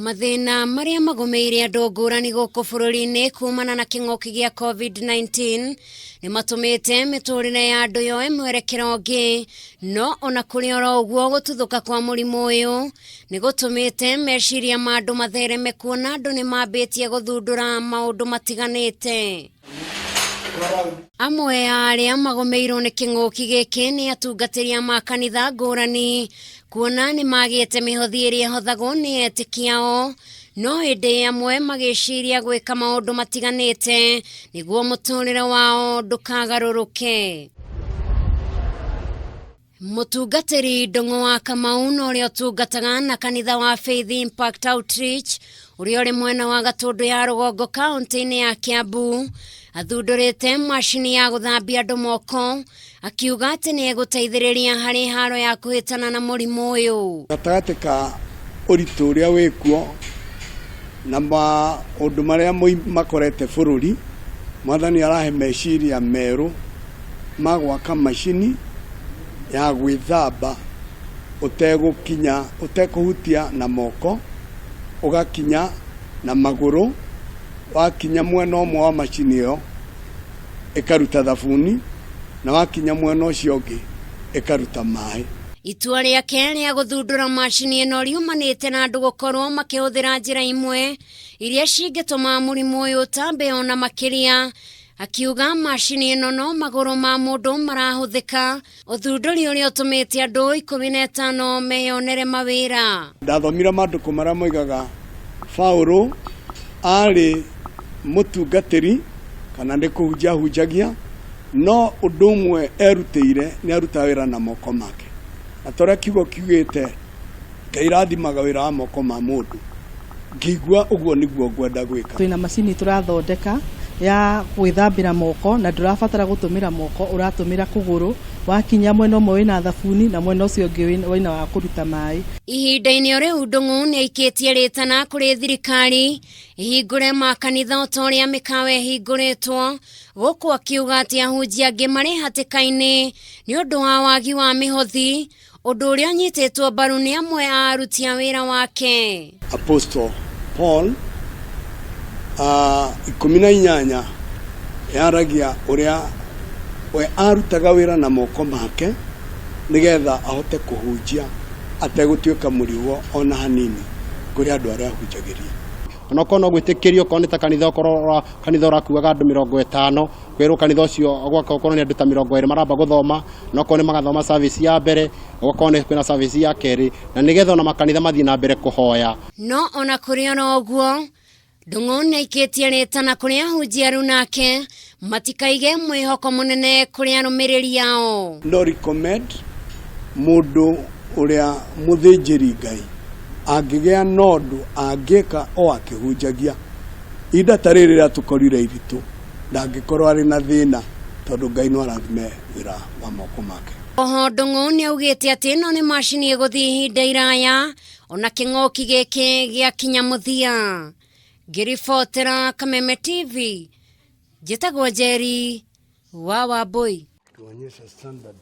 Mathĩna marĩa magũmĩire andũ ngũrani gũkũ bũrũri-inĩ kumana na kĩng'ũki gĩa COVID-19 nĩ matũmĩte mĩtũrĩre ya andũ yoe mwerekero ũngĩ. No ona kũrĩ oro ũguo, gũtuthũka kwa mũrimũ ũyũ nĩ gũtũmĩte meciria ma andũ mathereme, kuona andũ nĩ mambĩtie gũthundũra maũndũ matiganĩte. Amwe a arĩa magũmĩirwo nĩ kĩng'ũki gĩkĩ nĩ atungatĩri a makanitha ngũrani, kuona nĩ magĩte mĩhothi ĩrĩa ĩhothagwo nĩ etĩkia ao, no ĩndĩ amwe magĩciria gwĩka maũndũ matiganĩte nĩguo mũtũrĩre wao ndũkagarũrũke. Mũtungatĩri Ndung'u wa Kamau na ũrĩa ũtungataga na kanitha wa Faith Impact Outreach ũrĩa ũrĩ mwena wa Gatũndũ ya rũgongo kaũntĩ-inĩ ya Kiambu athundũrĩte macini ya gũthambia andũ moko, akiuga atĩ nĩ egũteithĩrĩria harĩ haro ya kũhĩtana na mũrimũ ũyũ. Gatagatĩ ka ũritũ ũrĩa wĩkuo na maũndũ marĩa makorete bũrũri, Mwathani arahe meciria merũ ma gwaka macini ya gwĩthamba ũtegũkinya, ũtekũhutia na moko, ũgakinya na magũrũ, wakinya mwena ũmwe wa macini ĩyo ĩkaruta thabuni, na wakinya mwena ũcio ũngĩ ĩkaruta maĩ. Itua rĩake rĩa gũthundũra macini ĩno riumanĩte na andũ gũkorwo makĩhũthĩra njĩra imwe iria cingĩtũma mũrimũ ũyũ ũtambe ona makĩria. Akiuga macini ĩno no magũrũ ma mũndũ marahũthĩka, ũthundũri ũrĩa ũtũmĩte andũ 15 meyonere mawĩra. Ndathomire maandĩko marĩa moigaga Paulo arĩ mũtungatĩri kana nĩ kũhunjia ahunjagia, no ũndũ ũmwe erutĩire nĩ arutaga wĩra na moko make. Na ta ũrĩa kiugo kiugĩte, Ngai rathimaga wĩra wa moko ma mũndũ. Ngĩigua ũguo nĩguo ngwenda gwĩka. Twĩna macini tũrathondeka ya gwĩthambĩra moko, na ndũrabatara gũtũmĩra moko, ũratũmĩra kũgũrũ. Wakinya mwena ũmwe wĩna thabuni na mwena ũcio ũngĩ wĩna wa kũruta maĩ. Ihinda-inĩ o rĩu, Ndung'u nĩ aikĩtie rĩtana kũrĩ thirikari ĩhingũre makanitha o ta ũrĩa mĩkawa ĩhingũrĩtwo, gũkũ akiuga atĩ ahunjia angĩ marĩ hatĩka-inĩ nĩ ũndũ wa wagi wa mĩhothi, ũndũ ũrĩa ũnyitĩtwo mbaru nĩ amwe a aruti a wĩra wake. Apostle Paul 18 yaragia ũrĩa we arutaga wĩra na moko make nĩgetha ahote kũhunjia ategũtuĩka mũrigo ona hanini kũrĩ andũ arĩa ahunjagĩria. Onokorwo no gwĩtĩkĩrio, okorwo nĩ ta kanitha, okorwo kanitha ũrakuaga andũ 50, kwĩrwo kanitha ũcio gwakorwo nĩ andũ ta 20 maramba gũthoma, na okorwo nĩ magathoma service ya mbere, okorwo nĩ kwĩna service ya kerĩ, na nĩgetha ona makanitha mathiĩ na mbere kũhoya. No ona kũrĩ oro ũguo, Ndung'u nĩ aikĩtie rĩtana kũrĩ ahunjia aruna nake matikaige mwĩhoko mũnene kũrĩ arũmĩrĩri ao. No recommend mũndũ ũrĩa mũthĩnjĩri Ngai angĩgĩa na ũndũ angĩka o akĩhunjagia, ihinda ta rĩrĩ rĩrĩa tũkorire iritũ, ndangĩkorwo arĩ na thĩna tondũ Ngai no arathime wĩra wa moko make. Oho Ndung'u nĩ augĩte atĩ ĩno nĩ macini ĩgũthiĩ ihinda iraya ona kĩng'ũki gĩkĩ gĩakinya mũthia. Ngĩribotera Kameme TV, njĩtagwo Njeri wa Wambui. Tuonyeshe standard.